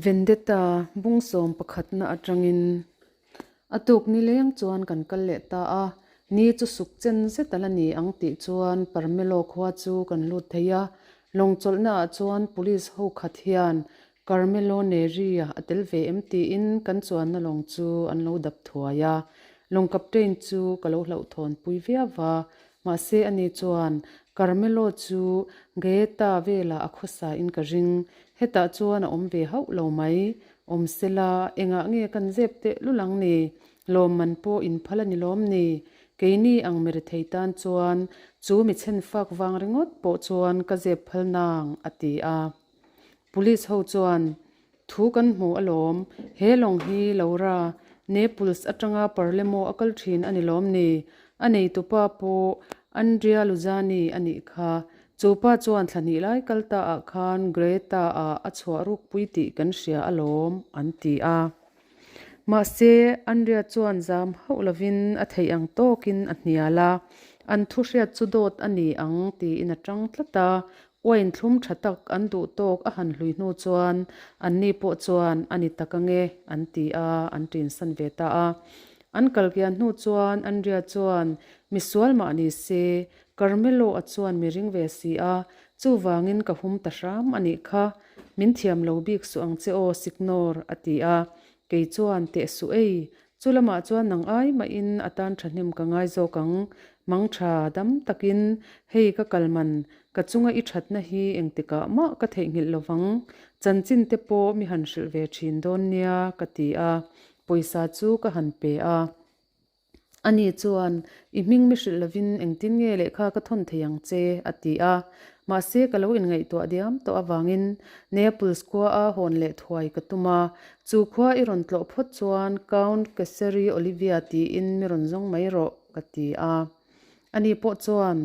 Vendetta bung sawm pakhatna atangin a tuk nileng chuan kan kal leh ta a, ni chu suk chen zet a la ni ang tih chuan Parmelo khua chu kan lut thei a, lawng chawlhna ah chuan police ho khat hian Carmelo Neri a tel ve em tiin kan chuanna lawng chu an lo dap thuai a, lawng captain chu ka lo hlauhthawn pui viau va, mahse ani chuan Carmelo chu Gaeta velah a khawsa in ka ring, hetah chuan a awm ve hauh lo mai, awm sela engah nge kan zep teh lul ang ni, lawmman pawh in phal a ni lawm ni, keini ang mirethei tan chuan chu mi chhenfak vang ringawt pawh chuan ka zep phal nang a ti a. Police ho chuan, Thu kan hmu alawm, he lawng hi Laura, Naples atanga Parlemo a kal thin a ni lawm ni? A neitupa pawh Andrea Luzzani a nih kha. Chu pa chuan thla hnih lai kal ta ah khan Greta ah a chhuah rukpui tih kan hria alawm, an ti a. Mahse, Andrea chuan zam hauh lovin a theih ang tawkin a hnial a, an thu hriat chu dawt a ni ang tiin a tang tlat a, Uain thlum tha tak an duh tawk a han hlui hnu chuan anni pawh chuan a ni tak ange an ti a, an ṭinsan ve ta a. An kal kian hnu chuan Andrea chuan misual mah ni se, Carmelo-a chuan mi ring ve si a, chuvangin ka hum ta hram a nih kha, min thiam lo bik suh ang che aw Signor a ti a, kei chuan teh suh ei, Chu lamah chuan nang ai mahin a tan thahnem ka ngai zawk ang, mang tha dam takin hei ka kal man, ka chunga i thatna hi engtikah mah ka theihnghilh lovang, chanchin te pawh mi han hrilh ve thin dawn nia ka ti a, pawisa chu ka han pe a. Ani chuan, I hming mi hrilh lovin engtin nge lehkha ka thawn thei ang che? a ti a. Mahse ka lo inngaihtuah diam tawh avangin Naples khua a hawn leh thuai ka tum a, Chu khua i rawn tlawh phawt chuan Count Keseri Olivia tiin mi rawn zawng mai rawh, ka ti a. Ani pawh chuan,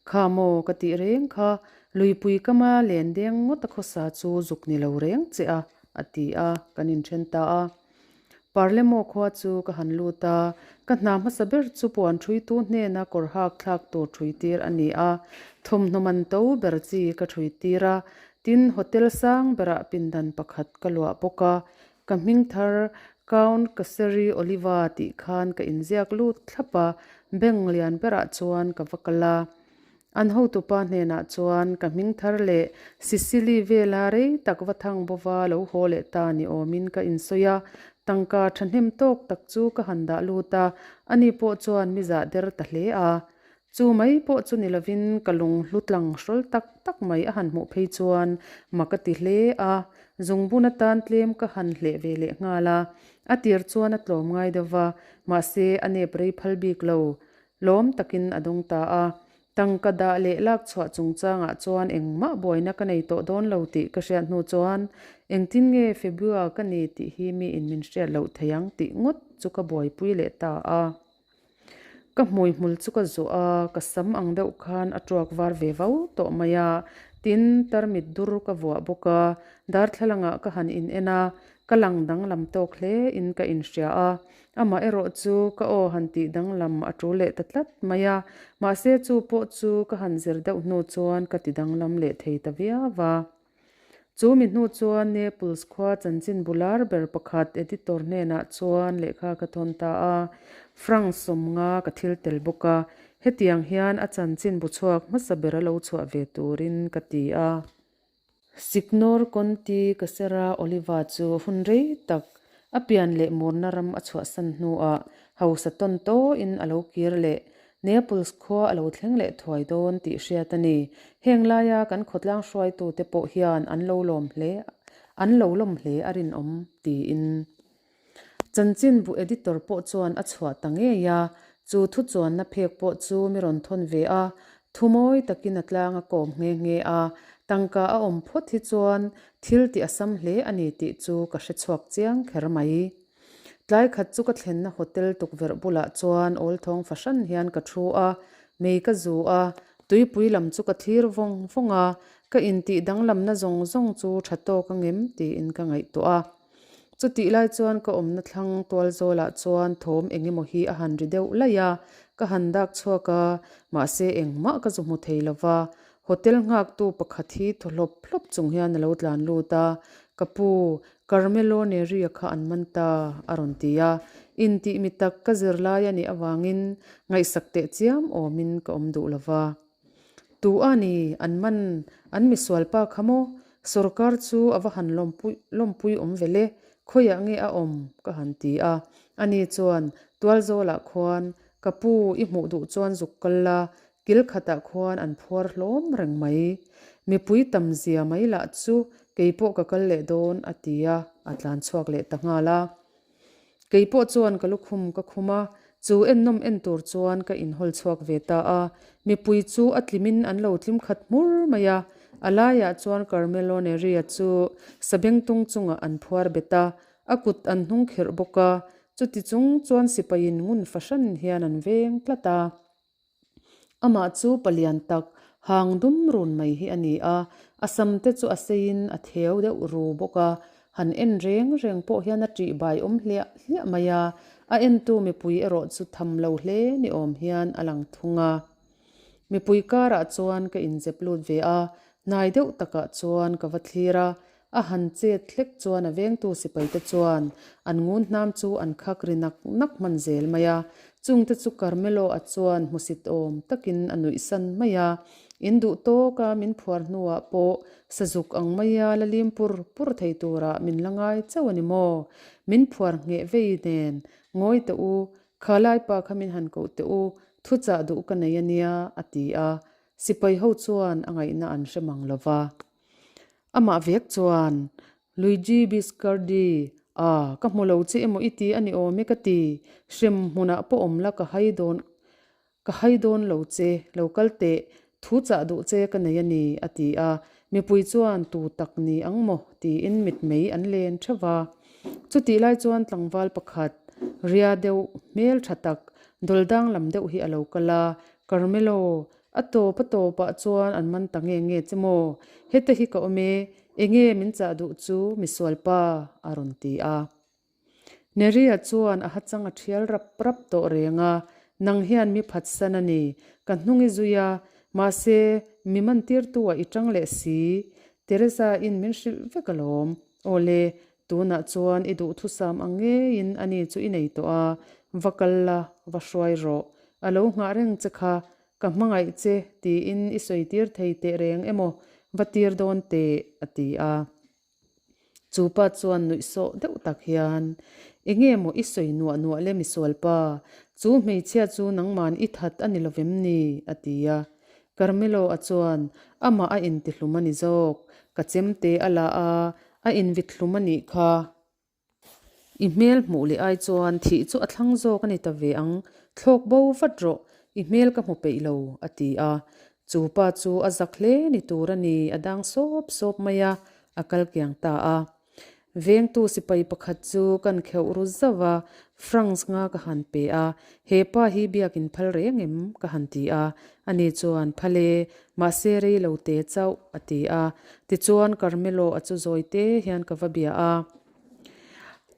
Kha maw, ka tih reng kha, luipui kama len deng ngawt a khawsa chu zuk ni lo reng che a, a ti a, kan inthen ta a. Parlemo khua chu ka han lut a, ka hna hmasa ber chu puan ṭhuitu hnena kawr hak thlak tur ṭhui tir a ni a, thawmhnaw man to ber chi ka ṭhui tir a, Tin, hotel sang berah pindan pakhat ka luah bawk a, ka hming thar Count Caseri Oliva tih khan ka inziak lut thlap a, bank lian berah chuan ka va kal a. An hotupa hnenah chuan ka hming thar leh Sicily vela rei tak va thang bova lo haw leh ta ni awmin ka insawi a, tangka thahnem tawk tak chu ka han dah lut a, ani pawh chuan mi zah der ta hle a. Chu mai pawh chu ni lovin ka lung hlu tlang hrawl tak tak mai a han hmuh phei chuan mak a ti hle a, zungbun atan tlem ka han hleh ve leh nghal a, a tir chuan a tlawm ngai deuh va, mahse a nep rei phal bik lo, lawm takin a dawng ta a. Tangka dah leh lak chhuah chungchangah chuan engmah buaina ka nei tawh dawn lo tih ka hriat hnu chuan engtin nge Febua ka ni tih hi miin min hriat loh thei ang tih ngawt chu ka buaipui leh ta a. Ka hmui hmul chu ka zuah a, ka sam ang deuh khan a tuak var ve vau tawh mai a, tin tarmit dur ka vuah bawk a, darthlalangah ka han in en a, ka lang danglam tawk hle in ka inhria a, amah erawh chu ka aw han tih danglam a tul leh ta tlat mai a, mahse chu pawh chu ka han zir deuh hnu chuan ka ti danglam leh thei ta viau a. Chu mi hnu chuan Naples khua chanchin bular ber pakhat editor hnenah chuan lehkha ka thawn ta a, franc sawmnga ka thil tel bawk a, hetiang hian a chanchin bu chhuak hmasa ber a lo chhuah ve turin ka ti a. Signor Conti Casera Oliva chu hun rei tak a pian leh murna ram a chhuahsan hnuah hausa tawn tawhin a lo kir leh Naples khua a lo thleng leh thuai dawn tih hriat a ni. Heng laia kan khawtlang hruaitute pawh hian an lo lawm hle, an lo lawm hle a rinawm, tiin. Chanchinbu editor pawh chuan a chhuah ta ngei a, chu thuchuanna phek pawh chu mi rawn thawn ve a, thu mawi takin a tlang a kawm nghe nghe a, tangka a awm phawt hi chuan thil tih a sam hle a ni tih chu ka hre chhuak chiang kher mai. Tlai khat chu ka thlenna hotel tukverh bulah chuan awl thawng fahran hian ka thu a, mei ka zu a, tuipui lam chu ka thlir vawng vawng a, ka intih danglamna zawng zawng chu tha tawk angem tiin ka ngaihtuah a. Chutih lai chuan ka awmna thlang tual zawlah chuan thawm eng emaw hi a han ri deuh laih a, ka han dak chhuak a, mahse engmah ka zu hmu thei lo va, hotel nghaktu pakhat hi thaw hlawp hlawp chung hian a lo tlan lut a, ka pu, Carmelo Neri-a kha an man ta, a rawn ti a. Intih mi tak ka zir lai a nih avangin ngaihsak teh chiam awmin ka awm duh lo va. Tu a ni, an man an misualpa kha maw? Sorkar chu a va han lawmpui lawmpui awm ve le, khawiah nge a awm? ka han ti a. Ani chuan Tualzawlah khuan, Ka pu, i hmuh duh chuan zuk kal la, kil khatah khuan an phuar hlawm reng mai. Mipui tam zia mai lah chu kei pawh ka kal leh dawn, a ti a, a tlan chhuak leh ta nghal a. Kei pawh chuan ka lukhum ka khum a, chu ennawm en tur chuan ka inhawl chhuak ve ta a. Mipui chu a tlimin an lo tlim khat hmur mai a, a laiah chuan Carmelo Neria chu sabengtung chungah an phuar bet a, a kut an hnung khirh bawk a, chuti chung chuan sipaiin ngun fahran hian an veng tlat a. Amah chu palian tak, hang dum run mai hi a ni a, a sam te chu a seiin a theu deuh ru bawk a, han en reng reng pawh hian a ṭih bai awm hliah hliah mai a, a entu mipui erawh chu tham lo hle ni awm hian a lang thung a. Mipui karah chuan ka inzep lut ve a, hnai deuh takah chuan ka va thlir a, A han chet hlek chuan a vengtu sipaite chuan an ngun hnam chu an khak ri nak nak hman zel mai a. Chungte chu Carmelo-a chuan hmusit awm takin a nuih san mai a. In duh tawka min phuar hnuah pawh sazuk ang maia la lim pur pur thei turah min la ngai chauh a ni maw? Min phuar ngheh vei nen ngawi teh u, kha laipa kha min han koh teh u, thuchah duh ka nei a nia, a ti a. Sipai ho chuan a ngaihna an hre mang lo va. Amah vek chuan, Luigi Biscardi, a, ka hmu lo che emaw i ti a ni awm e ka ti, hrem hmunah pawh awm la ka hai dawn, ka hai dawn lo che, lo kal teh, thu chah duh che ka nei a ni, a ti a. Mipui chuan tu tak ni ang maw tiin mitmei an len theuh va. Chutih lai chuan tlangval pakhat, ria deuh, hmel tha tak, dawldang lam deuh hi a lo kal a, Carmelo, A tawp a tawpah chuan an man ta nge nge che maw? Heta hi ka awm e, enge min chah duh chu misualpa? a rawn ti a. Neria chuan a hachang a thial rap rap tawh reng a, Nang hian mi phatsan a ni, ka hnung i zui a, mahse mi man tirtu ah i tang leh si. Teresa in min hrilh vek alawm. Awle, tunah chuan i duhthusam ang ngeiin ani chu i nei tawh a, va kal la, va hruai rawh. A lo nghah reng che kha, ka hmangaih che tiin i sawi tir thei teh reng emaw va tir dawn teh, a ti a. Chu pa chuan nuih sawh deuh tak hian, Enge maw i sawi nuah nuah le misualpa, chu hmeichhia chu nangman i that a ni lovem ni? a ti a. Carmelo-a chuan, Amah a intihlum a ni zawk, ka chemte a la a, a invithlum a nih kha. I hmel hmuh leh ai chuan thih chu a thlang zawk a ni ta ve ang, thlawk bo vat rawh, i hmel ka hmu peih lo, a ti a. Chu pa chu a zak hle ni tur a ni, a dang sawp sawp mai a, a kal kiang ta a. Vengtu sipai pakhat chu kan kheuh ru zauh a, Franks nga ka han pe a, he pa hi biakin phal reng em? ka han ti a. Ani chuan, Phal e, mahse rei lo te chauh, a ti a. Tichuan Carmelo a chu zawi te hian ka va bia a.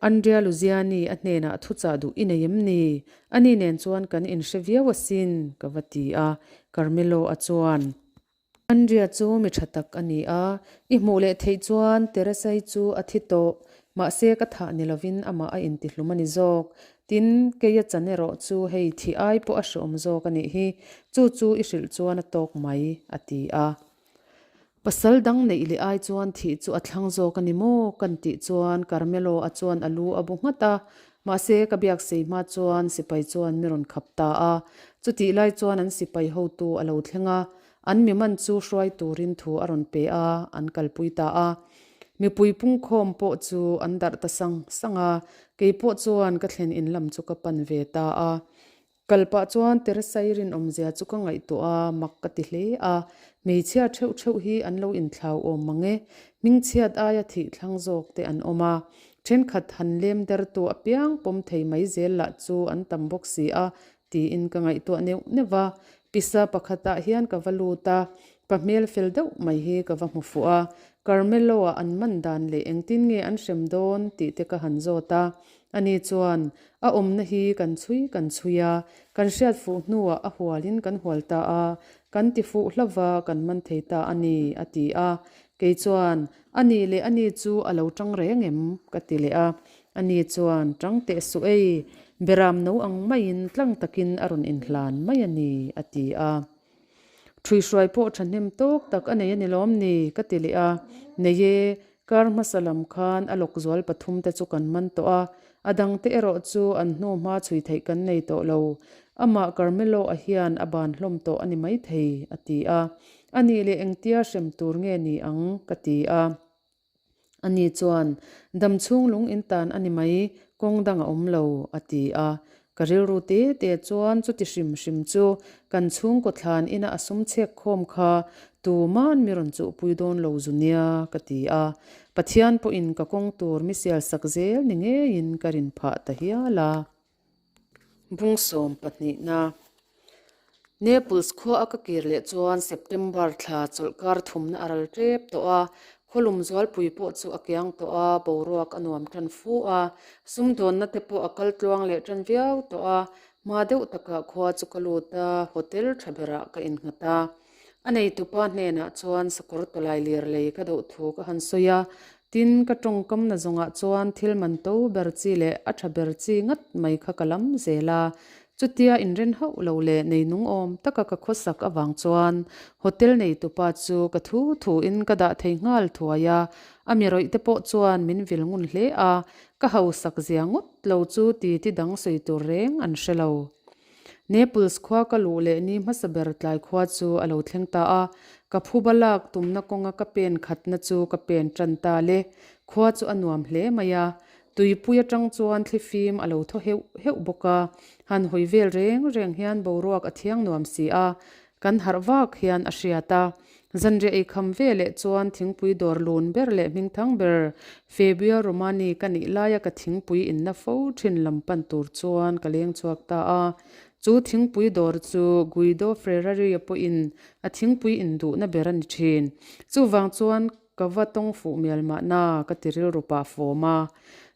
Andrea Luziani a hnenah thuchah duh i nei em ni? Ani nen chuan kan inhre viau asin, ka va ti a. Carmelo a chuan. Andrea chu mi tha tak a ni a, i hmuh leh theih chuan Teresa-i chu a thi tawh, mahse ka thah ni lovin amah a intihlum a ni zawk. Tin, keia chan erawh chu hei thih ai pawh a hreawm zawk a nih hi, chu chu i hrilh chuan a tawk mai, a ti a. Pasal dang neih leh ai chuan thih chu a thlang zawk a ni maw? Kan tih chuan Carmelo-a chuan a lu a bu nghat a, mahse ka biak sei hma chuan sipai chuan mi rawn khap ta a. Chutih lai chuan an sipai hotu a lo thleng a, an mi man chu hruai turin thu a rawn pe a, an kalpui ta a. Mipui pungkhawm pawh chu an darh ta sang sang a, kei pawh chuan ka thlen in lam chu ka pan ve ta a. Kal pah chuan Teresai rinawmzia chu ka ngaihtuah a, mak ka ti hle a. Hmeichhia theuh theuh hi an lo inthlau awm mang e. Hmingchhiat aia thih thlang zawk te an awm a. Thenkhat han lem dertu apiang pawm thei mai zel lah chu an tam bawk si a, tiin ka ngaihtuah neuh neuh va. Pisa pakhatah hian ka va lut a, pa hmel fel deuh mai hi ka va hmu fuh a. Carmelo-a an man dan leh engtin nge an hrem dawn tih te ka han zawt a. Ani chuan, A awmna hi kan chhui kan chhui a, kan hriat fuh hnuah a hualin kan hual ta a, kan ti fuh hlauh va kan man thei ta a ni, a ti a. Kei chuan, A nih leh ani chu a lo tang reng em? ka ti leh a. Ani chuan, Tang teh suh ei, beram no ang maiin tlang takin a rawn inhlan mai a ni, a ti a. Ṭhuihruai pawh ṭhahnem tawk tak a nei a ni lawm ni? ka ti leh a. Nei e, kar hmasa lam khan a lawk zual pathumte chu kan man tawh a, a dangte erawh chu an hnu hma chhui theih kan nei tawh lo. Amah Carmelo-a hian a ban hlawm tawh a ni maithei, a ti a. A nih leh engtia hrem tur nge ni ang? ka ti a. Ani chuan, Dam chhung lung in tan a ni mai, kawng dang a awm lo, a ti a. Ka rilru te te chuan chuti hrim hrim chu kan chhungkaw thlan ina a sum chhek khawm kha tuman mi rawn chuhpui dawn lo zu nia, ka ti a. Pathian pawhin ka kawng tur mi sial sak zel ni ngeiin ka rin phah ta hial a. Bung sawm pahnihna Naples khua a ka kir leh chuan September thla chawlhkar thumna a ral tep tawh a, khawlum zualpui pawh chu a kiang tawh a, boruak a nuam tan fu a, sumdawnna te pawh a kal tluang leh tan viau tawh a, hma deuh takah khua chu ka lut a, hotel tha berah ka innghat a. A neitupa hnenah chuan sakawr tawlai lir lei ka doh thu ka han sawi a, tin ka tawngkam na zawngah chuan thil man to ber chi leh a tha ber chi ngat mai kha ka lam zel a. Chutia inren hauh lo leh neinung awm taka ka khawsak avang chuan hotel neitupa chu ka thu thuin ka dah thei nghal thuai a, a mi rawih te pawh chuan min vil ngun hle a, ka hausak zia ngawt lo chu titi dang sawi tur reng an hre lo. Naples khua ka luh leh ni hmasa ber tlai khua chu a lo thleng ta a, ka phuba lak tumna kawnga ka pen khatna chu ka pen tan ta le. Khua chu a nuam hle mai a, tuipui atang chuan thlifim a lo thaw heuh heuh bawk a, han hawi vel reng reng hian boruak a thiang nuam si a, kan harh vak hian a hriat a. Zanriah eikham ve leh chuan thingpui dawr lun ber leh hmingthang ber Fabio Romani ka nih laia ka thingpui inna fo thin lam pan tur chuan ka leng chhuak ta a. Chu thingpui dawr chu Guido Ferrari-a pawhin a thingpui induhna ber a ni thin. Chuvang chuan ka va tawng fuh mial mahna ka ti rilru pah fawm a.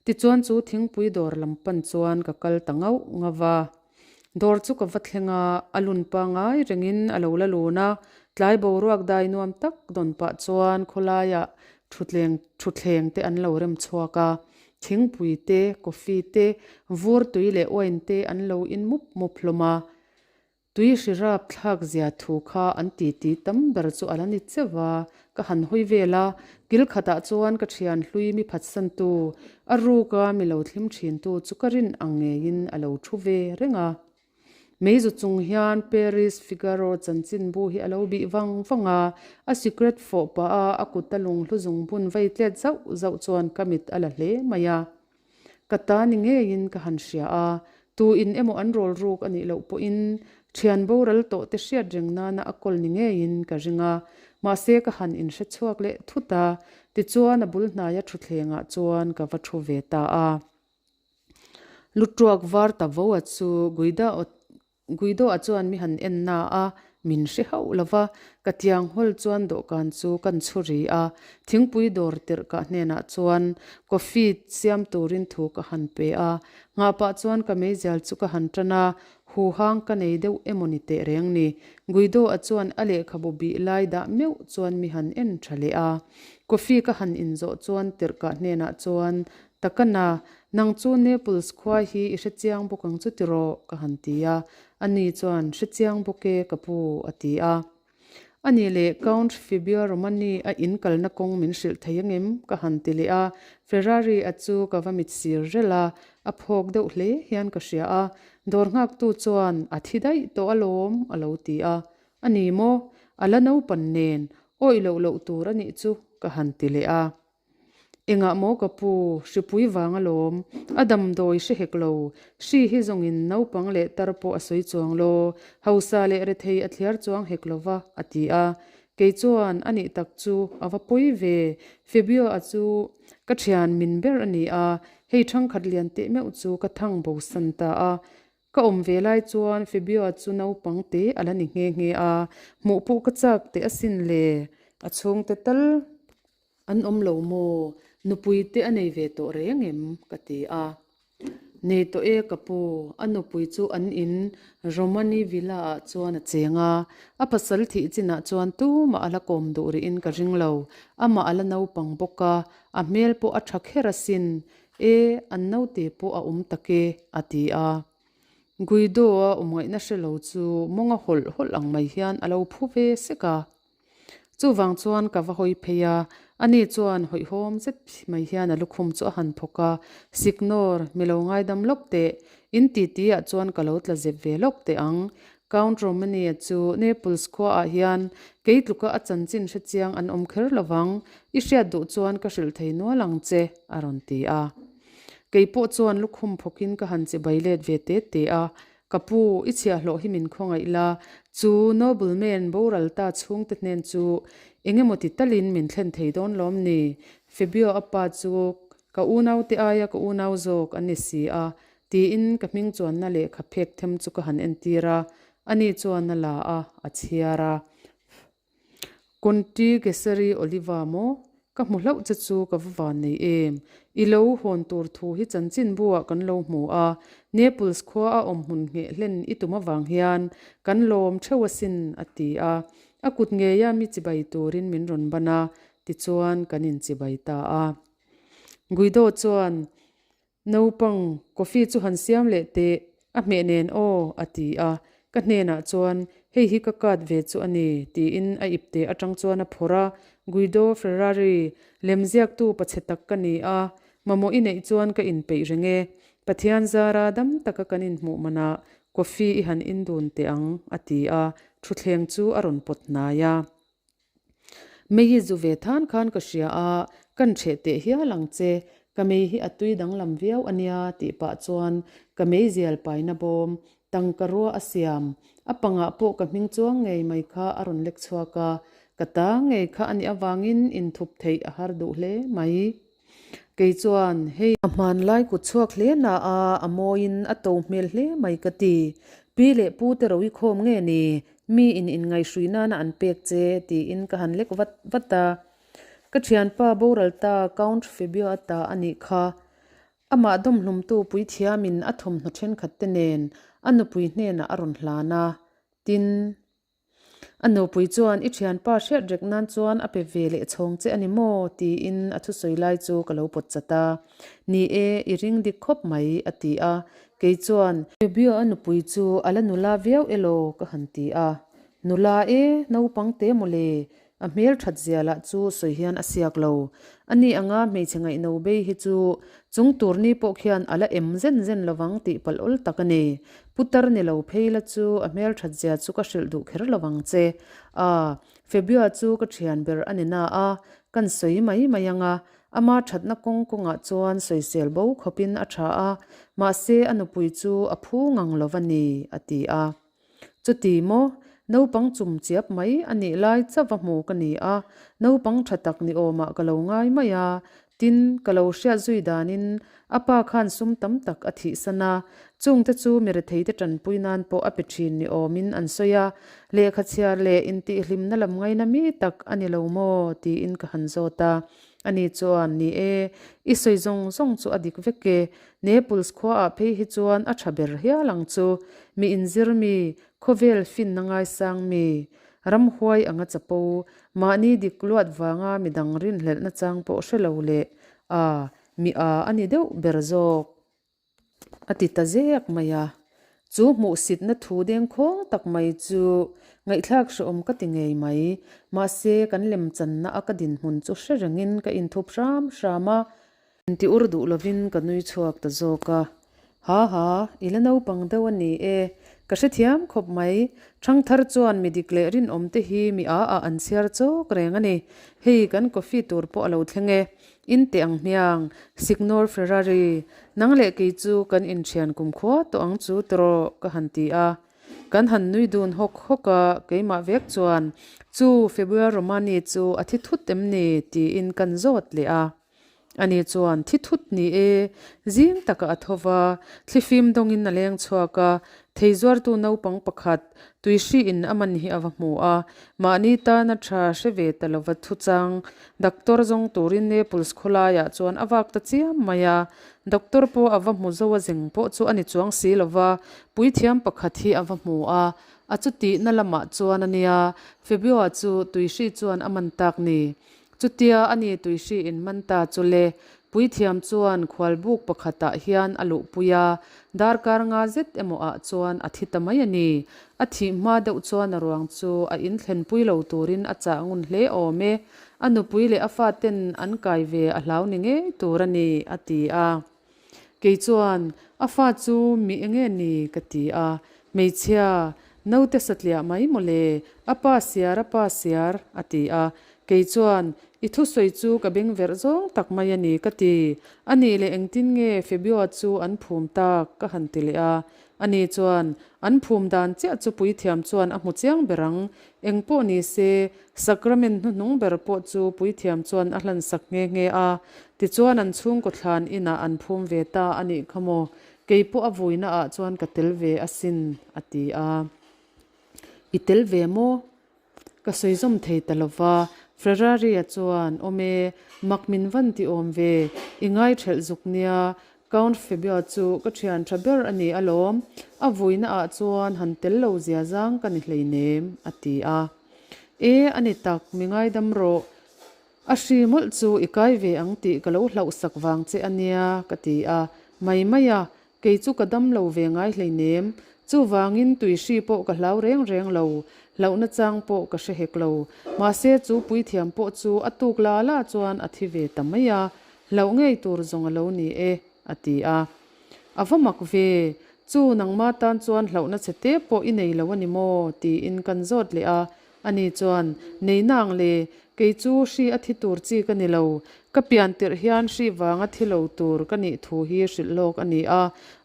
Tichuan chu thingpui dawr lam pan chuan ka kal ta ngauh ngauh va. Dawr chu ka va thleng a, a lun pangai rengin a lo la lun a, tlai boruak dai nuam tak dawn pah chuan khawlaiah thutleng thutthleng te an lo rem chhuak a, thingpui te, coffee te, vur tui leh wine te an lo in mup mup hlawm a. Tui hri rap thlak zia thu kha an titi tam ber chu a la ni cheuh a, ka han hawi vel a, kil khatah chuan ka thian hlui mi phatsantu, a ruka mi lo thlim thintu chu ka rin ang ngeiin a lo thu ve reng a. Meizu chung hian Paris Figaro chanchinbu hi a lo bih vang vang a, a sikret fawh pah a, a kuta lunghlu zungbun vei tlet zauh zauh chuan ka mit a la hle mai a. Ka ta ni ngeiin ka han hria a, tu in emaw an rawl ruk a nih loh pawhin thian boral tawh te hriat reng nana a kawl ni ngeiin ka ring a, mahse ka han inhre chhuak leh thut a, tichuan a bul hnaia thutthlengah chuan ka va thu ve ta a. Lutuak var ta vo a chu Guida Guido-a chuan mi han en na a, min hre hauh lo va, ka tiang hawl chuan dawhkan chu kan chhu ri a, thingpui dawr tirh kah hnenah chuan coffee siam turin thu ka han pe a, nghah pah chuan ka meizial chu ka han tan a, huhang ka nei deuh emaw ni teh reng ni. Guido-a chuan a lehkhabu bih lai dah meuh chuan mi han en tha leh a, coffee ka han inzawh chuan tirh kah hnenah chuan Takana, nang chu Naples khua hi i hre chiang bawk ang chu tiraw? ka han ti a. Ani chuan, Hre chiang bawk e, ka pu, a ti a. Ani leh Count Fibio Romani a in kalna kawng min hrilh thei angem? ka han ti leh a. Ferrari a chu ka va mit sir rel a, a phawk deuh hle hian ka hria a. Dawr nghaktu chuan, A thi daih tawh alawm, a lo ti a. A ni maw? A la naupan nen, awih loh loh tur a nih chu, ka han ti leh a. Engah maw ka pu, hripui vang alawm, a damdawi hre hek lo, hri hi zawngin naupang leh tar pawh a sawi chuang lo, hausa leh rethei a thliar chuang hek lo va, a ti a. Kei chuan a nih tak chu a va pawi ve, Fabio-a chu ka thian min ber a ni a, hei thangkhat lian teh meuh chu ka thang bosan ta a, Ka awm ve lai chuan Fabio-a chu naupang te a la ni nghe nghe a, hmuh pawh ka chak teh asin le, a chhungte tal an awm lo maw, nupui te a nei ve tawh reng em? ka ti a. Nei tawh e ka pu, a nupui chu an in Romani Villa ah chuan a cheng a, a pasal thih chinah chuan tumah a la kawm duh rihin ka ring lo, amah a la naupang bawk a, a hmel pawh a tha kher asin, e an naute pawh a awm tak e, a ti a. Guido-a awmngaihna hre lo chu mawnga hawlh hawlh ang mai hian a lo phu ve sek a. Chuvang chuan ka va hawi phei a, ani chuan hawihhawm zet mai hian a lukhum chu a han thawk a, Signor, mi lo ngaidam lawk teh, in titi ah chuan ka lo tla zep ve lawk teh ang. Count Romani-a chu Naples khua ah hian kei tluka a chanchin hre chiang an awm kher lovang, i hriat duh chuan ka hrilh thei nual ang che, a rawn ti a. Kei pawh chuan lukhum phawkin ka han chibai let ve te te a, Ka pu, i chhiahhlawh hi min khawngaih la, chu nobleman boral ta chhungte hnen chu eng emaw ti talin min thlen thei dawn lawm ni? Fabio a pa chu ka unaute aia ka unau zawk an ni si a, tiin ka hming chuanna lehkha phek them chu ka han entir a, ani chuan a la a, a chhiar a. Conti Geseri Oliva maw? Ka hmu hlauh che chu ka va van nei em? I lo hawn tur thu hi chanchin buah kan lo hmu a, Naples khua a awm hmun ngheh hlen i tum avang hian kan lawm theuh asin, a ti a. A kut ngeia mi chibai turin min rawn ban a, tichuan kan inchibai ta a. Guido chuan Naupang, coffee chu han siam leh teh, a hmeh nen aw, a ti a. Ka hnenah chuan, Hei hi ka card ve chu a ni, tiin a ipte atang chuan a phawrh a. Guido Ferrari, lemziaktu pachhe tak ka ni a, mamawh i neih chuan ka inpeih reng e. Pathian zara dam taka kan inhmuh manah coffee i han indun teh ang, a ti a, thutthleng chu a rawn pawt hnai a. Mei hi zu ve than khan ka hria a, kan hreh teh hial ang che, ka mei hi a tui danglam viau a nia tih pah chuan ka mei zial paina bawm, tangka rua a siam, a pangah pawh ka hming chuang ngei mai kha a rawn lek chhuak a, ka ta ngei kha a nih avangin inthup theih a har duh hle mai. Kei chuan, Hei. A hmanlai kut chhuak hle na a, a mawiin a to hmel hle mai ka ti. Pi leh pu te ro i khawm nge ni? Mi in inngaihhrui nana an pek che, tiin ka han lek vat vat a. Ka thianpa boral ta Count Fabio a ta a nih kha. Amah dawmhlumtu puithiamin a thawmhnaw thenkhat te nen a nupui hnenah a rawn hlan a, tin, A nupui chuan, I thianpa hriat rek nan chuan a pe ve leh chhawng che a ni maw? tiin a thusawi lai chu ka lo pawt chat a. Ni e, i ring dik khawp mai, a ti a. Kei chuan. Fabio a nupui chu a la nula viau elaw? ka han ti a. Nula e, naupang te mawle, A hmel that zia lah chu sawi hian a siak lo. Ani anga hmeichhe ngaihno bei hi chu chung tur ni pawh khian a la em zen zen lovang tih palh awl tak a ni. Putar ni lo phei la chu a hmel that zia chu ka hrilh duh kher lovang che. A, Febua chu ka thian ber a ni na a, kan sawi mai mai anga, ama thatna kawng kawngah chuan sawisel bo khawpin a tha a, mahse a nupui chu a phu ngang lo va ni, a ti a. Chuti maw? Naupang chum chiap mai a nih lai chauh a hmu ka ni a, naupang tha tak ni awmah ka lo ngai mai a. Tin, ka lo hriat zui danin a pa khan sum tam tak a thihsan a, chungte chu mi retheite tanpui nan pawh a pe thin ni awmin an sawi a, lehkha chhiar leh intihhlimna lam ngaina mi tak a ni lo maw? tiin ka han zawt a. Ani chuan, Ni e, i sawi zawng zawng chu a dik vek e, Naples khuaah phei hi chuan a tha ber hial ang chu. Mi inzir mi, khawvel finna ngaisang mi, ramhuai anga chapo, mahni dik luat vanga midang rinhlelhna chang pawh hre lo leh a, mi a a ni deuh ber zawk. A ti ta zek mai a. Chu hmuhsitna thu dengkhawng tak mai chu ngaihthlak hrehawm ka ti ngei mai. Mahse, kan lemchanna a ka dinhmun chu hre rengin ka inthup hram hram a. Inti ur duh lovin ka nui chhuak ta zawk a. Ha ha, i la naupang deuh a ni e. Ka hrethiam khawp mai. Thangthar chuan mi dik leh rinawm te hi mi a ah an chhiar chawk reng a ni. Hei kan coffee tur pawh a lo thleng e. In teh ang hmiang, Signor Ferrari, nang leh kei chu kan inthian kumkhua tawh ang chu tawh ka han ti a. Kan han nui dun hawk hawk a, keimah vek chuan, Chu February Romani chu a thi thut em ni? tiin kan zawt leh a. Ani chuan, Thi thut ni e, zing takah a tho va, thlifim dawngin a leng chhuak a, thei zuartu naupang pakhat, tuihriin a man hi a va hmu a, mahni tana tha hre ve ta lova thuchang doctor zawng turin Naples khawlaiah chuan a vak ta chiam mai a. Doctor pawh a va hmu zo a zeng pawh chu a ni chuang si lova, puithiam pakhat hi a va hmu a, a chutihna lamah chuan a nia, Fabio-a chu tuihri chuan a man tak ni. Chutia a ni tuihri in man ta chu le, puithiam chuan khualbuk pakhatah hian a luhpui a, darkar nga zet emaw ah chuan a thi ta mai a ni. A thih hma deuh chuan a ruang chu a inthlenpui lo turin a chah ngun hle awm e, a nupui leh a faten an kai ve a hlau ni ngei tur a ni, a ti a. Kei chuan, A fa chu mi enge ni? ka ti a. Hmeichhia, naute satliah mai maw le, a pa siar, a pa siar, a ti a. Kei chuan, I thusawi chu ka beng verh zawng tak mai a ni, ka ti. A nih leh engtin nge Febioa chu an phum tak? ka han ti leh a. Ani chuan, An phum dan chiah chu puithiam chuan a hmu chiang ber ang. Eng pawh ni se, Sacrament hnuhnung ber pawh chu puithiam chuan a hlansak nghe nghe a. Tichuan an chhungkaw thlan inah an phum ve ta a nih kha maw? Kei pawh a vuina ah chuan ka tel ve asin, a ti a. I tel ve maw? Ka sawi zawm thei ta lo va, Ferrari-a chuan, Awm e, mak min van ti awm ve, i ngai ṭhelh zuk nia, Count Fabio chu ka ṭhian ṭha ber a ni alawm, a vuina ah chuan han tel lo zia zang ka ni hleinem, a ti a. E, a ni tak, mi ngaidam rawh, A hri mawlh chu i kai ve ang tih ka lo hlauhsak vang che a nia, ka ti a. Mai mai a, kei chu ka dam lo ve ngai hleinem. Chuvangin tui hri pawh ka hlau reng reng lo, hlauhna chang pawh ka hre hek lo. Mahse chu puithiam pawh chu a tuk la la chuan a thi ve ta mai a, hlauh ngei tur zawng a lo ni e, a ti a. A va mak ve, chu nangma tan chuan hlauhna chhe te pawh i nei lo a ni maw? tiin kan zawt leh a. Ani chuan, Nei nang le, kei chu hri a thi tur chi ka ni lo. Ka pian tirh hian hri vanga thi lo tur ka nih thu hi hrilh lawk a ni a,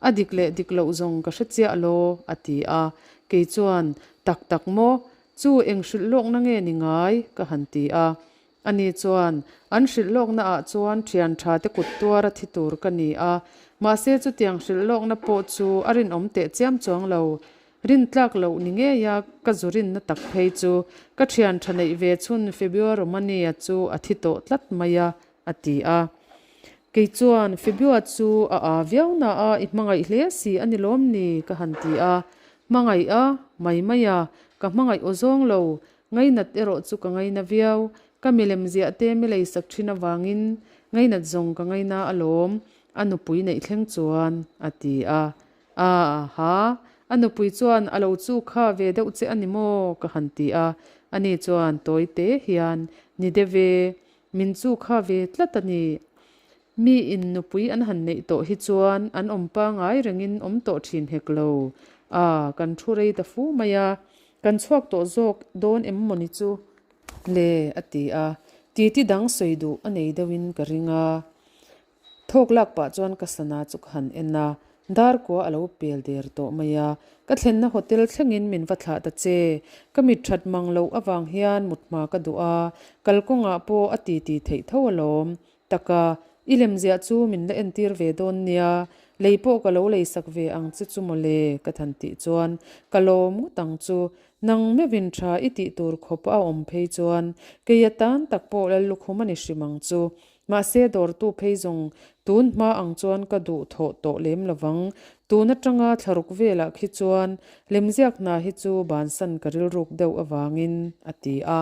a dik leh dik loh zawng ka hre chiah law, a ti a. Kei chuan, Tak tak maw? Chu eng hrilh lawkna nge ni ngai? ka han ti a. Ani chuan, An hrilh lawkna ah chuan thian tha te kut tuar a thi tur ka ni a, mahse chutiang hrilh lawkna pawh chu a rinawm teh chiam chuang lo. Rintlak loh ni ngei a ka zu rinna tak phei chu ka thian tha neih ve chhun Febio Romania chu a thi tawh tlat mai a, a ti a. Kei chuan, Febio chu a aa viau na a, i hmangaih hle si a ni lawm ni? ka han ti a. Hmangaih a, mai mai a, ka hmangaih aw zawng lo, Ngainat erawh chu ka ngaina viau, ka milem ziah te mi leisak thin avangin ngainat zawng ka ngaina alawm, a nupui neih thleng chuan a ti a. A ha, a nupui chuan a lo chu kha ve deuh che a ni maw? ka han ti a, ani chuan tawi te hian, Ni deuh e, min chu kha ve tlat a ni. Mi in nupui an han neih tawh hi chuan an awm pangai rengin awm tawh thin hek lo. A, kan thu rei ta fu mai a, Kan chhuak tawh zawk dawn em mawni chu? Le, a ti a, titi dang sawi duh a nei deuhin ka ring a. Thawk lak pah chuan ka sana chu ka han en a, dar kua a lo pel der tawh mai a. Ka thlenna hotel thlengin min va thlah ta che. Ka mit that mang loh avang hian mut hma ka duh a, kalkawngah pawh a titi theih tho alawm. Taka, i lemziah chu min la entir ve dawn nia, lei pawh ka lo leisak ve ang che chu mawle, ka than tih chuan ka lawm ngawt ang chu. Nang meuhin tha i tih tur khawp a awm phei chuan kei atan tak pawh lal lukhum a ni hrim ang chu. Mahse dawrtu phei zawng tun hma ang chuan ka duh thawh tawh lem lovang. Tun atanga thlaruk velah khi chuan lemziak hna hi chu bansan ka rilruk deuh avangin, a ti a.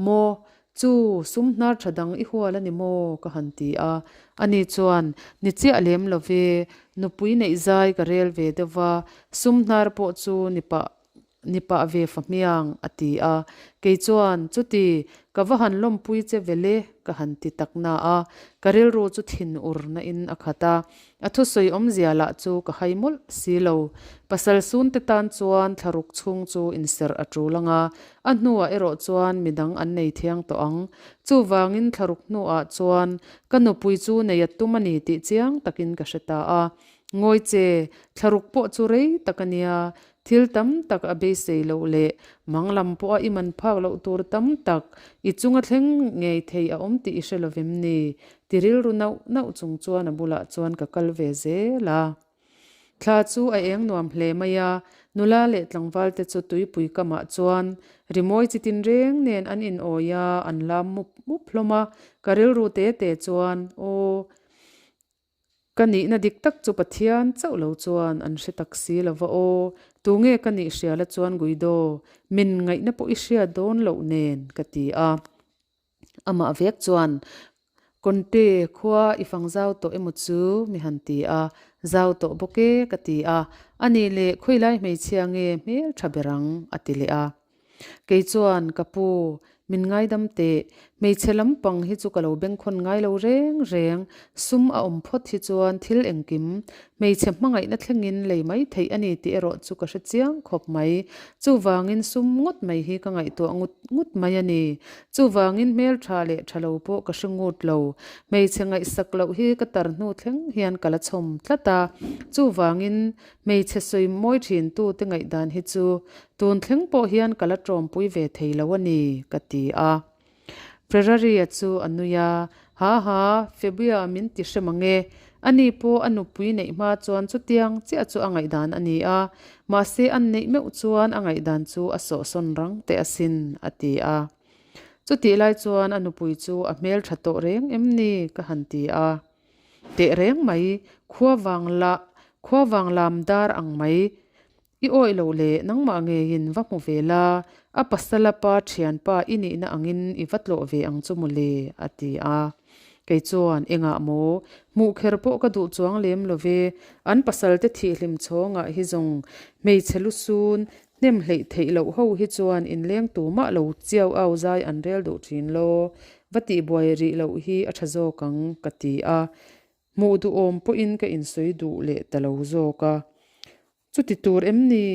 Maw? Chu, sum hnar tha dang i hual a ni maw? ka han ti a. Ani chuan, Ni chiah lem lo ve, nupui neih zai ka rel ve deuh va, sum hnar pawh chu ni pah ni pah ve fa hmiang, a ti a. Kei chuan, Chuti, ka va han lawmpui che vel e, ka han ti tak na a. Ka rilru chu thin ur na in a khat a. A thusawi awmzia lah chu ka hai mawlh si lo. Pasal sunte tan chuan thlaruk chhung chu inserh a tul ang a, a hnuah erawh chuan midang an nei thiang tawh ang. Chuvangin thlaruk hnuah chuan ka nupui chu nei a tum a ni tih chiang takin ka hre ta a. Ngawi che, thlaruk pawh chu rei tak a nia, thil tam tak a beisei loh leh mang lam pawha i man phak loh tur tam tak i chunga thleng ngei thei a awm tih i hre lovem ni? Ti rilru nauh nauh chung chuan a bulah chuan ka kal ve zel a. Thla chu a eng nuam hle mai a, nula leh tlangval te chu tuipui kamah chuan rimawi chi tinreng nen an inawi a, an lam mup mup hlawm a. Ka rilru te te chuan, Aw, ka nihna dik tak chu Pathian chauh lo chuan an hre tak si lo va aw, tunge ka nih hria la chuan Guido, min ngaihna pawh i hria dawn loh nen, ka ti a. Amah vek chuan, Conte, khua i fang zau tawh emaw chu? mi han ti a, Zau tawh bawk e, ka ti a. A nih leh khawilai hmeichhia nge hmel tha ber ang? a ti leh a. Kei chuan, Ka pu, min ngaidam teh. Hmeichhe lampang hi chu ka lo bengkhawn ngai lo reng reng. Sum a awm phawt hi chuan thil engkim, Hmeichhe hmangaihna thlengin lei mai theih a ni tih erawh chu ka hre chiang khawp mai. Chuvangin sum ngawt mai hi ka ngaihtuah ngut ngut mai a ni. Chuvangin hmeltha leh tha lo pawh ka hre ngut lo. Hmeichhe ngaihsak loh hi ka tar hnu thleng hian ka la chhawm tlat a. Chuvangin hmeichhe sawi mawi thin tute ngaihdan hi chu tun thleng pawh hian ka la tawmpui ve thei lo a ni, ka ti a. Ferrari-a chu a nui a, Ha ha, Febia min ti hre mang e. Ani pawh a nupui neih hma chuan chutiang chiah chu a ngaihdan a ni a, mahse an neih meuh chuan a ngaihdan chu a sawhsawn rang teh asin, a ti a. Chutih lai chuan a nupui chu a hmel tha tawh reng em ni? ka han ti a. Teh reng mai, khua vang la, khua vang lam dar ang mai. I awih loh leh nangmah ngeiin va hmu ve la, a pasala pa thianpa i nihna angin i va tlawh ve ang chu mawle, a ti a. Kei chuan, Engah maw? Hmuh kher pawh ka duh chuang lem lo ve, an pasalte thihhlim chhawngah hi zawng hmeichhe lusun hnem hleih theih loh ho hi chuan inleng tumah lo chiau au zai an rel duh thin law, va tihbuai rih loh hi a tha zawk ang, ka ti a. Hmuh duhawm pawhin ka insawi duh leh ta lo zawk a. Chuti tur em ni?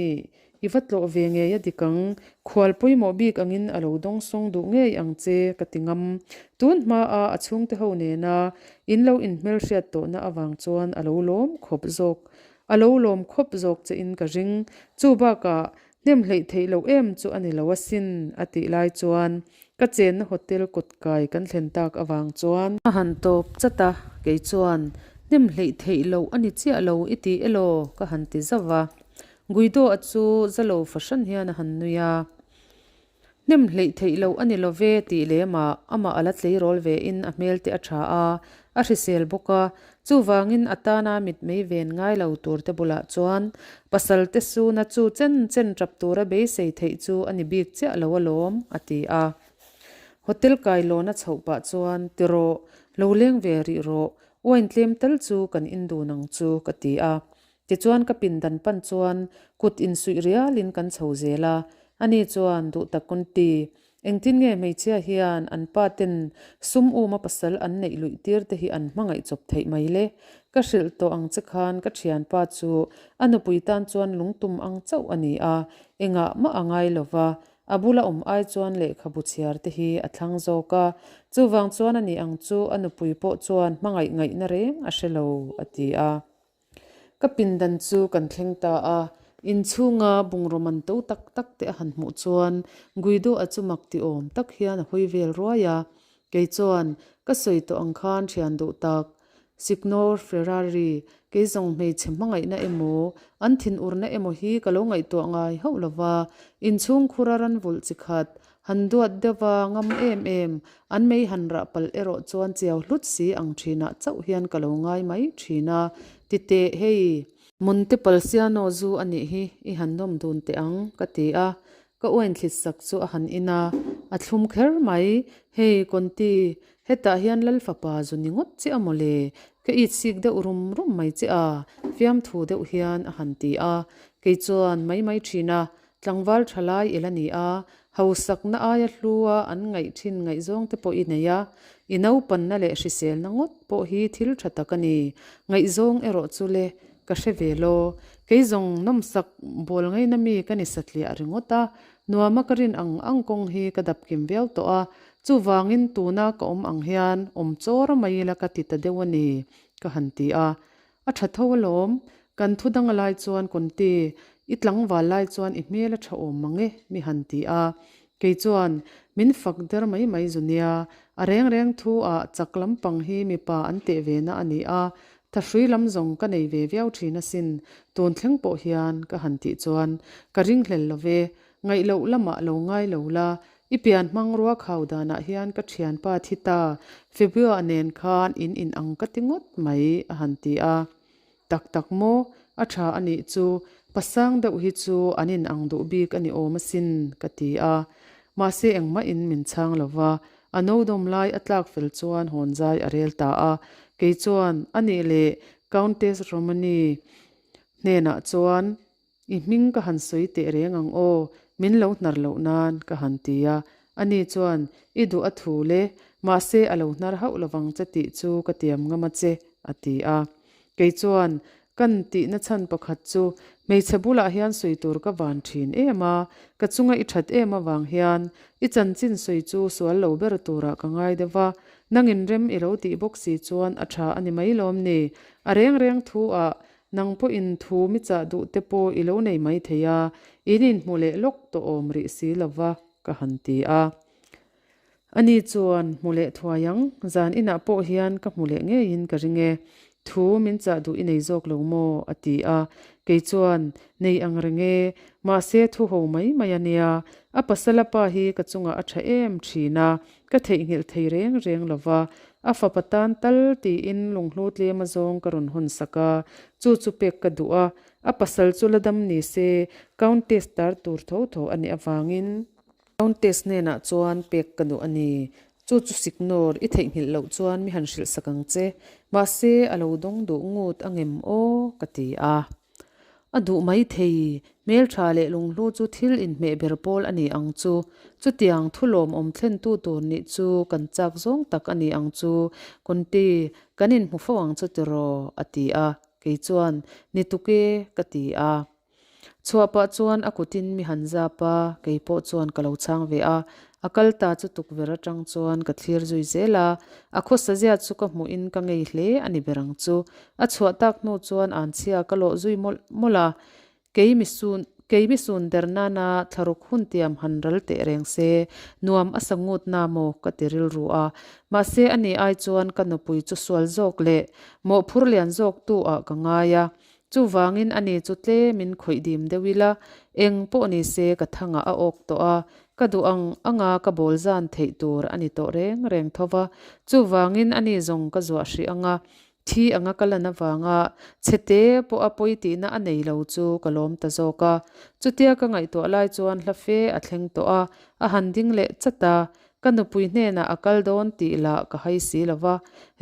I va tlawh ve ngei a dik ang. Khual pawimawh bik angin a lo dawngsawng duh ngei ang che, ka ti ngam. Tun hmaa a chhungte ho nena in lo inhmelhriat tawhna avang chuan a lo lawm khawp zawk. A lo lawm khawp zawk che in ka ring. Chu bakah Hnem hleih theih loh em chu a ni lo asin, a tih lai chuan ka chenna hotel kawt kai kan thlen tak avang chuan. A han tawp chat a, kei chuan hnem hleih theih loh a ni chiah lo i ti elaw ka han ti zauh a. Guido-a chu zalo fahran hian a han nui a. Hnem hleih theih loh a ni lo ve tih lemah amah a la tleirawl ve in a hmel te a tha a, a hrisel bawk a, chuvangin a tana mitmei ven ngai lo tur te bulah chuan pasal te suna chu chen chen tap tura beisei theih chu a ni bik chiah lo alawm, a ti a. Hotel kailawn a chhoh pah chuan, Ti rawh, lo leng ve rih rawh, wine tlem tal chu kan indun ang chu, ka ti a. Tichuan ka pindan pan chuan kut insuih rialin kan chho zel a, ani chuan duh tak Kunti, engtin nge hmeichhia hian an pa ten sum uma pasal an neih luih tir te hi an hmangaih chawp theih mai le? Ka hrilh tawh ang che khan ka thianpa chu a nupui tan chuan lungtum ang chauh a ni a, engah mah a ngai lo va, a bula awm ai chuan lehkhabu chhiar te hi a thlang zawk a, chuvang chuan a ni ang chu a nupui pawh chuan hmangaih ngaihna reng a hre lo, a ti a. Ka pindan chu kan thleng ta a, inchhunga bungraw man to tak tak te a han hmuh chuan Guido-a chu mak ti awm tak hian a hawi vel ruai a. Kei chuan, Ka sawi tawh ang khan thian duh tak, Signor Ferrari, kei zawng hmeichhe hmangaihna emaw, an thinurna emaw hi ka lo ngaihtuah ngai hauh lo va, inchhung khura ran vulh chi khat, Han duat deuh a, ngam em em, an mei han rah palh erawh chuan chiau hlut si ang thinah chauh hian ka lo ngai mai thin a, ti teh hei. Monte Palsiano zu a nih hi, i han nawm dun teh ang, ka ti a, ka uain thlit sak chu a han in a, a thlum kher mai, hei Conti, hetah hian Lal fapa zu ni ngawt chiah a mawle, ka it sik deuh rum rum mai che a, fiamthu deuh hian a han ti a, kei chuan mai mai thin a, Tlangval tha lai i la ni a, hausakna aia hlua an ngaih thin ngaihzawng te pawh i nei a, i naupanna leh hriselna ngawt pawh hi thil tha tak a ni. Ngaihzawng erawh chu le, ka hre ve law. Kei zawng nawmsak bawl ngaina mi ka ni satliah ringawt a, nuama ka rin ang ang kawng hi ka dap kim viau tawh a, chuvangin tuna ka awm ang hian awm chawr mai ila ka ti ta deuh a ni, ka han ti a. A tha tho alawm, kan thu dang a lai chuan Conti, i tlangval lai chuan i hmel a tha awm mang e, mi han ti a. Kei chuan, Min fak der mai mai zu nia, a reng reng thu ah chak lampang hi mipa an teh ve na a ni a, thahrui lam zawng ka nei ve viau thin asin, tun thleng pawh hian, ka han tih chuan, Ka ringhlel lo ve, ngaih loh lamah lo ngai lo la, i pian hmang rua khau danah hian ka thianpa thi ta, Febua nen khan in in ang ka ti ngawt mai, a han ti a. Tak tak maw? A tha a nih chu, pasang deuh hi chu an in ang duh bik a ni awm asin, ka ti a. Mahse engmah in min chhang lo va, a no dawm lai a tlak fel chuan hawn zai a rel ta a. Kei chuan, A nih leh Countess Romani hnenah chuan I hming ka han sawi teh reng ang aw, min lo hnar loh nan, ka han ti a. Ani chuan, I duh a thu le, mahse a lo hnar hauh lovang che tih chu ka tiam ngam a che, a ti a. Kei chuan, Kan tihna chhan pakhat chu hmeichhe bulah hian sawi tur ka van thin em a, ka chunga i that em avang hian i chanchin sawi chu sual lo ber turah ka ngai deuh va, nangin rem i lo tih bawk si chuan a tha a ni mai lawm ni? A reng reng thu ah Nang pawhin thu mi chah duh te pawh i lo nei mai thei a, in inhmu leh lawk tawh awm rih si lo va, ka han ti a. Ani chuan, Hmu leh thuai ang, zan inah pawh hian ka hmu leh ngeiin ka ring e. Thu min chah duh i nei zawk lo maw? a ti a. Kei chuan, Nei ang reng e, mahse thu ho mai mai a nia. A pasala pa hi ka chungah a tha em thin a, ka theihnghilh thei reng reng lo va, A fapa tan tal tiin lunghlu tlem azawng ka rawn hawn sak a, chu chu pek ka duh a, a pasal chu la dam ni se Countess tar tur tho tho a nih avangin Countess hnenah chuan pek ka duh a ni. Chu chu Signor i theihnghilh loh chuan mi han hrilh sak ang che, mahse a lo dawng duh ngut a ngem aw ka ti a. A duh mai thei, hmeltha leh lunghlu chu thil inhmeh ber pawl a ni ang chu. Chutiang thu lawmawm thlentu tur nih chu kan chak zawng tak a ni ang chu, Conti, kan inhmu fo ang chu tiraw? a ti a, kei chuan, Ni tuk e, ka ti a. Chhuah pah chuan a kutin mi han zap a, kei pawh chuan ka lo chhang ve a. A kal ta chu tukverh atang chuan ka thlir zui zel a, a khawsa zia chu ka hmuhin ka ngei hle a ni ber ang chu. A chhuah tak hnu chuan anchhia ka lawh zui mawlh mawlh a, kei mi sun kei mi sun der nana thlaruk hun tiam han ral teh reng se, nuam a sa ngut na maw ka ti rilru a. Mahse ani ai chuan ka nupui chu sual zawk leh mawhphur lian zawk tu ah ka ngai a, Chuvangin ani chu tlemin khawih dim deuh ila, eng pawh ni se ka thangah a awk tawh a, ka duh ang anga ka bawl zan theih tur a ni tawh reng reng tho va. Chuvangin ani zawng ka zuah hrih anga, thi anga ka lan avanga chhete pawha pawi tihna a nei lo chu ka lawm ta zawk a. Chutia ka ngaihtuah lai chuan hla fe a thleng tawh a, a han ding leh chat a, Ka nupui hnenah a kal dawn tih lah ka hai si lo va,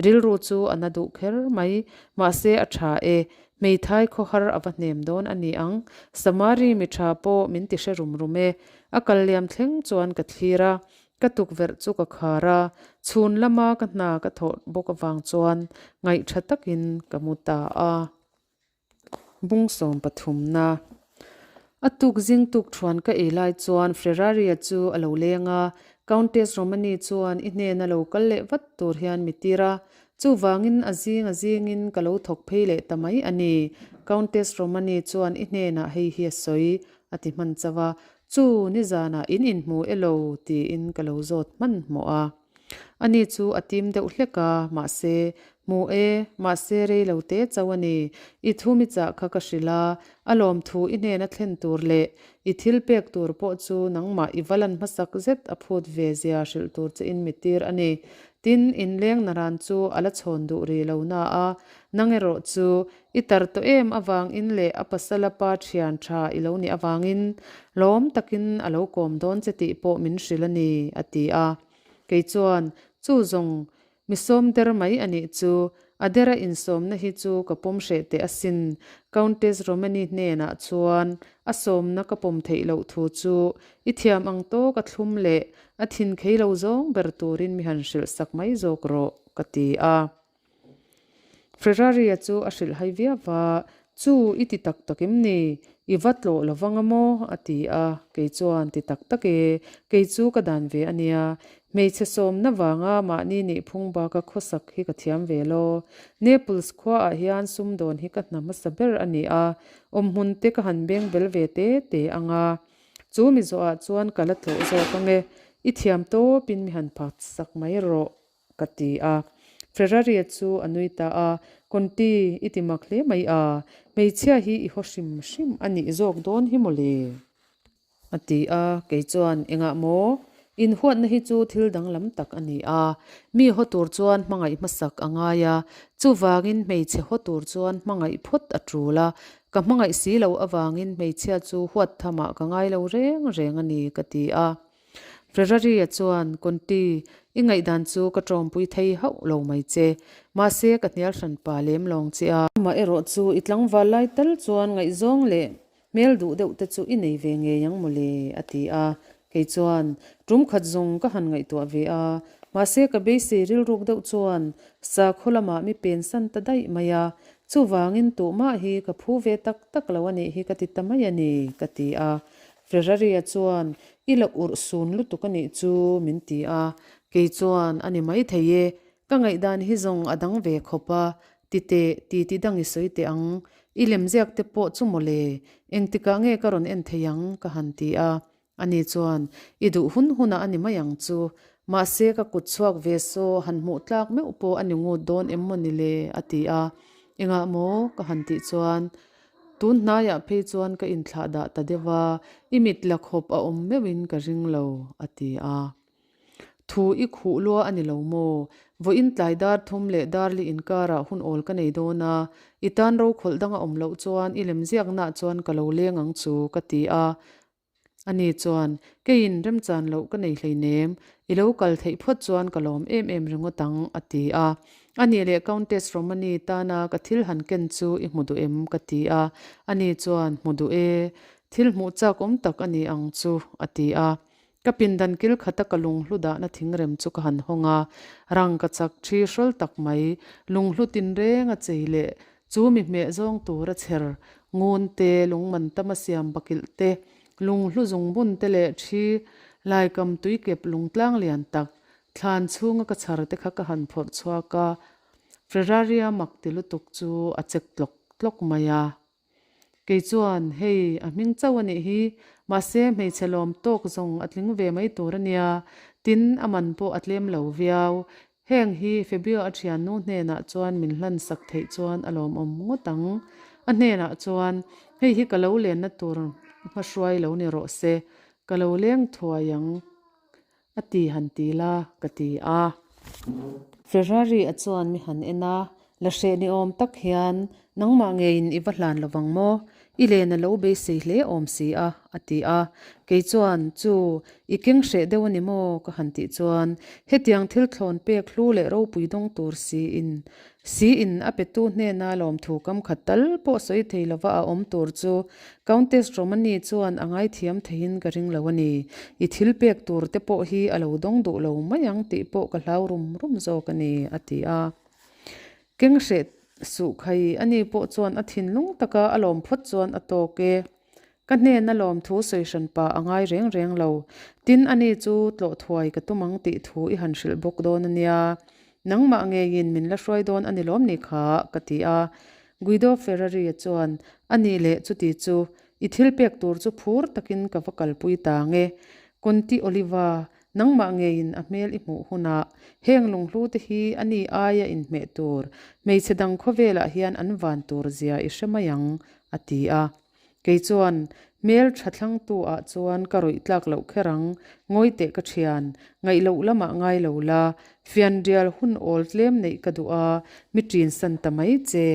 rilru chu a na duh kher mai. Mahse a tha e, hmeithai khawhar a va hnem dawn a ni ang. Samari mi tha pawh min ti hre rum rum e. A kal liam thleng chuan ka thlir a, ka tukverh chu ka khar a, chhun lama ka hna ka thawh bawk avang chuan ngaihtha takin ka mu ta a. Bung sawm pathumna. A tuk zing tuk thuan ka ei lai chuan Ferraria chu a lo leng a, Countess Romani chuan i hnena lo kal leh vat tur hian mi tir a, chuvangin a zing a zingin ka lo thawk phei leh ta mai a ni, Countess Romani chuan i hnenah hei hi a sawi, a ti hman chauh a, chu nizanah in inhmu elo tiin ka lo zawt hmanhmawh a. Ani chu a tim deuh hlek a, mahse, Hmu e, mahse rei lo te chauh a ni. I thu mi chah kha ka hrilh a, a lawmthu i hnena thlen tur leh i thil pek tur pawh chu nangmah i va lan hmasak zet a phut ve zia hrilh tur che in mi tir a ni. Tin, inleng naran chu a la chhawn duh ri lo na a, nang erawh chu i tar tawh em avangin leh a pasala pa thian tha i lo nih avangin lawm takin a lo kawm dawn che tih pawh min hrilh a ni, a ti a. Kei chuan, Chu zawng, mi sawm der mai a nih chu, a dera insawmna hi chu ka pawm hreh teh asin, Countess Romani hnenah chuan a sawmna ka pawm theih loh thu chu i thiam ang tawk a thlum leh a thin khei lo zawng ber turin mi han hrilh sak mai zawk rawh, ka ti a. Ferraria chu a hrilh hai viau va, Chu i ti tak tak em ni? I va tlawh lo vang a maw? a ti a, kei chuan ti tak tak e, kei chu ka dan ve a nia. Hmeichhe sawmna vanga mahni nih phung baka khawsak hi ka thiam ve lo. Naples khuaah hian sumdawn hi ka hna hmasa ber a ni a, awmhmun te ka han beng bel ve te te ang a. Chu mi zawhah chuan ka la tlawh zawk ang e, i thiam tawpin mi han phatsak mai rawh, ka ti a. Ferraria chu a nui ta a, Conti, i ti mak hle mai a, hmeichhia hi i haw hrim hrim a nih zawk dawn hi mawle. A ti a, kei chuan, Engah maw? Inhuatna hi chu thil danglam tak a ni a, mi haw tur chuan hmangaih hmasak a ngai a, chuvangin hmeichhe haw tur chuan hmangaih phawt a tul a, ka hmangaih si lo avangin hmeichhia chu huat thamah ka ngai lo reng reng a ni, ka ti a. Ferrari-a chuan, Conti, i ngaihdan chu ka tawmpui thei hauh lo mai che, mahse ka hnial hran pa lem lawng che a. Amaherawh chu i tlangval lai tal chuan ngaihzawng leh Hmel duh deuh te chu i nei ve ngei ang mawle, a ti a. Kei chuan, Tum khat zawng ka han ngaihtuah ve a, mahse ka beisei rilruk deuh chuan sakhaw lamah mi pensan ta daih mai a, chuvangin tuhmah hi ka phu ve tak tak lo a nih hi ka ti ta mai a ni, ka ti a. Ferraria chuan, I la urh sun lutuk a nih chu, min ti a. Kei chuan, A ni maithei e, Ka ngaihdan hi zawng a dang ve khawp a, ti teh, ti ti dang i sawi teh ang. I lemziak te pawh chu mawle, engtikah nge ka rawn en thei ang? ka han ti a. Ani chuan, I duh hun hunah a ni mai ang chu. Mahse ka kut chhuak ve saw han hmuh tlak meuh pawh a ni ngut dawn em maw ni le? a ti a. Engah maw? ka han tih chuan, Tun hnaiah phei chuan ka inthlah dah ta deuh a, i mit la khawp a awm meuhin ka ring lo, a ti a. Thu i khuh lua a ni lo maw? Vawiin tlai dar thum leh darli inkarah hun awl ka nei dawn a, i tan ro khawlh dang a awm loh chuan i lemziaknaah chuan ka lo leng ang chu, ka ti a. Ani chuan, Keiin remchan loh ka nei hleinem, i lo kal theih phawt chuan ka lawm em em ringawt ang, a ti a. Anih leh Countess Romani tana ka thil han ken chu i hmu duh em? ka ti a. Ani chuan, Hmu duh e, thil hmuh chak awm tak a ni ang chu, a ti a. Ka pindan kil khata ka lunghlu dahna thingrem chu ka han hawng a, rangka chak thi hrawl tak mai, lunghlu tinreng a chei leh chu mi hmeh zawng tur a chher, ngun te, lungman tama siam bakilh te, lunghlu zungbun te leh thi laikam tuikep lungtlang lian tak, thlan chhunga ka chhar te kha ka han phawrh chhuak a, Ferraria mak ti lutuk chu a chek tlawk tlawk mai a. Kei chuan, Hei, a hming chauh a nih hi, mahse hmeichhe lawm tawk zawng a tling ve mai tur a nia, tin a man pawh a tlem lo viau. Heng hi Fabio a thiannu hnenah chuan min hlan sak theih chuan a lawmawm ngawt ang. A hnenah chuan, Hei hi ka lo lenna tur hmahruai lo ni rawh se, ka lo leng thuai ang. A ti han ti la, ka ti a. Ferrari a chuan mi han en a, la hreh ni awm tak hian, Nangmah ngeiin i va hlan lovang maw? I len a lo beisei hle awm si a, a ti a. Kei chuan, Chu, i keng hreh deuh a ni maw? ka han tih chuan, Hetiang thil thlawn pek hlu leh ropui dawng tur siin, siin a petu hnena lawmthu kam khat tal pawh sawi thei lova a awm tur chu Countess Romani chuan a ngaithiam theiin ka ring lo a ni. I thil pek tur te pawh hi a lo dawng duh lo mai ang tih pawh ka hlau rum rum zawk a ni, a ti a. Keng hreh suh khai ani pawh chuan a thinlung taka a lawm phawt chuan a tawk e. Ka hnena lawmthu sawi hran pa a ngai reng reng lo. Tin, ani chu tlawh thuai ka tum ang tih thu i han hrilh bawk dawn a nia. Nangmah ngeiin min la hruai dawn a ni lawm ni kha, ka ti a. Guido Ferrari-a chuan, A nih leh chuti chu, i thil pek tur chu phur takin ka va kalpui ta ang e. Conti Oliva, nangmah ngeiin a hmel i hmuh hunah, heng lunghlu te hi a ni aia inhmeh tur, hmeichhe dang khawvelah hian an van tur zia i hre mai ang, a ti a. Kei chuan, Hmel tha thlangtu ah chuan ka rawih tlak loh kher ang, ngawi teh ka thian, ngaih loh lamah ngai lo la, fianrial hun awl tlem neih ka duh a, mi ṭin san ta mai che.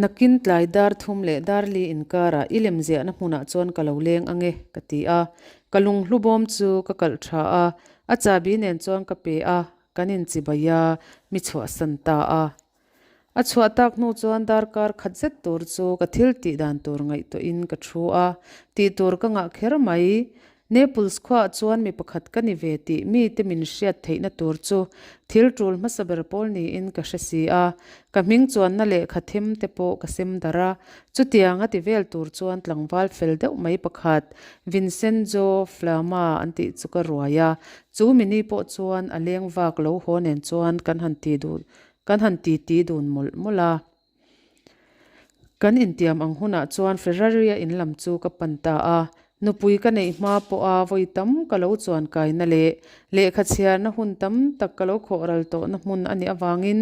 Nakin tlai dar thum leh dar li inkarah i lem ziahna hmunah chuan ka lo leng ang e, ka ti a. Ka lunghlu bawm chu ka kalh tha a, a chahbi nen chuan ka pe a, kan inchibai a, mi chhuahsan ta a. A chhuah tak hnu chuan darkar khat zet tur chu ka thil tih dan tur ngaihtuahin ka thu a, tih tur ka ngah kher mai. Naples khuaah chuan mi pakhat ka ni ve tih mite min hriat theihna tur chu thil tul hmasa ber pawl niin ka hre si a, ka hming chuanna lehkha them te pawh ka sem darh a. Chutiang a ti vel tur chuan tlangval fel deuh mai pakhat Vincenzo Flama an tih chu ka ruai a, chu mini pawh chuan a leng vak lo haw nen chuan kan han ti duh Kan han titi dun mawlh mawlh a. Kan intiam ang hunah chuan Ferrari-a in lam chu ka pan ta a. Nupui ka neih hma pawha vawi tam ka lo chuan kaina leh lehkha chhiarna hun tam tak ka lo khawh ral tawhna hmun a nih avangin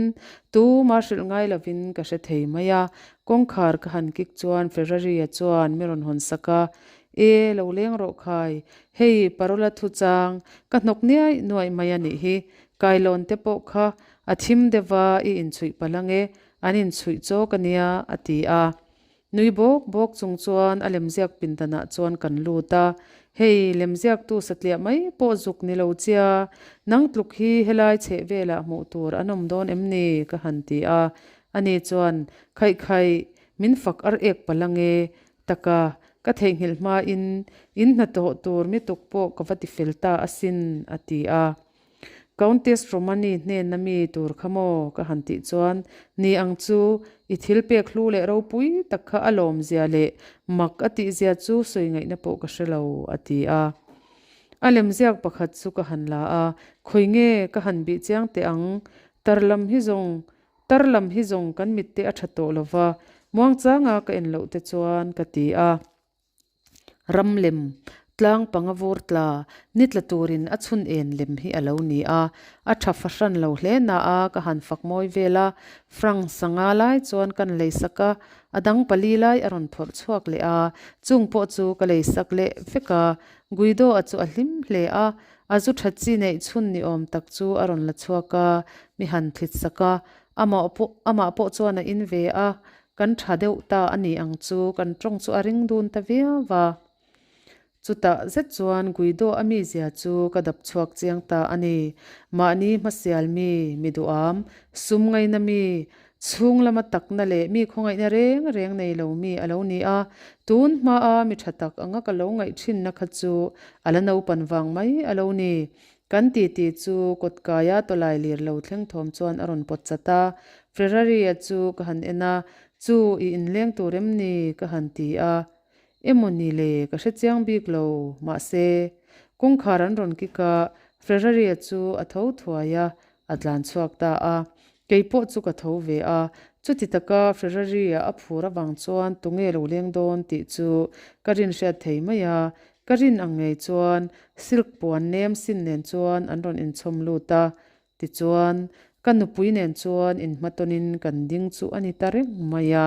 tuma hrilh ngai lovin ka hre thei mai a. Kawngkhar ka han kik chuan Ferrari-a chuan mi rawn hawn sak a, E, lo leng rawh khai, hei parola thuchang ka hnawk niaih nuaih mai a nih hi, kailawn te pawh kha a thim deuh va i inchhuih palh ange, an inchhuih chawk a nia, a ti a. Nui bawk bawk chung chuan a lemziak pindanah chuan kan lut a, Hei, lemziaktu satliah mai pawh zuk ni lo chia, nang tluk hi helai chheh velah hmuh tur an awm dawn em ni? ka han ti a. Ani chuan, Khaih khaih, min fak ar ek palh ange, taka, ka theihnghilh hmain in hnathawh tur mi tuk pawh ka va ti fel ta asin, a ti a. Countess Romani hnena mi tur kha maw? ka han tih chuan, Ni ang chu, i thil pek hlu leh ropui tak kha a lawmzia leh mak a tihzia chu sawi ngaihna pawh ka hre lo, a ti a. A lemziak pakhat chu ka han la a, Khawi nge ka han bih chiang teh ang, tar lam hi zawng, tar lam hi zawng kan mitte a tha tawh lo va, muangchanga ka en loh te chuan, ka ti a. Ram lem, tlang panga vur tla, ni tla turin a chhun en lem hi a lo ni a, a tha fahran lo hle na a ka han fak mawi vel a, Frank sanga lai chuan kan lei sak a, a dang pali lai a rawn phawrh chhuak leh a, chung pawh chu ka lei sak leh vek a, Guido a chu a hlim hle a, a zu tha chi neih chhun ni awm tak chu a rawn la chhuak a, mi han thlit sak a, amah pawh amah pawh chuan a in ve a, Kan tha deuh ta a ni ang chu, kan tawng chu a ring dun ta viau va. Chutah zet chuan Guido a mizia chu ka dap chhuak chiang ta a ni. Mahni hmasial mi, mi duham, sum ngaina mi, chhung lama takna leh mi khawngaihna reng reng nei lo mi a lo ni a. Tun hmaa mi tha tak anga ka lo ngaih thinna kha chu a la naupan vang mai a lo ni. Kan titi chu kawtkaia tawlai lir lo thleng thawm chuan a rawn pawt chat a, Ferrari-a chu ka han en a, Chu, i inleng tur em ni? ka han ti a. Emaw ni le, ka hre chiang bik lo, mahse, kawngkhar an rawn kik a, Ferrari-a chu a tho thuai a, a tlan chhuak ta a. Kei pawh chu ka tho ve a, chuti taka Ferrari-a a phur avang chuan tunge lo leng dawn tih chu ka rin hriat thei mai a, Ka rin ang ngei chuan silk puan nem sin nen chuan an rawn inchhawm lut a, tichuan ka nupui nen chuan inhmatawnin kan ding chu a ni ta reng mai a.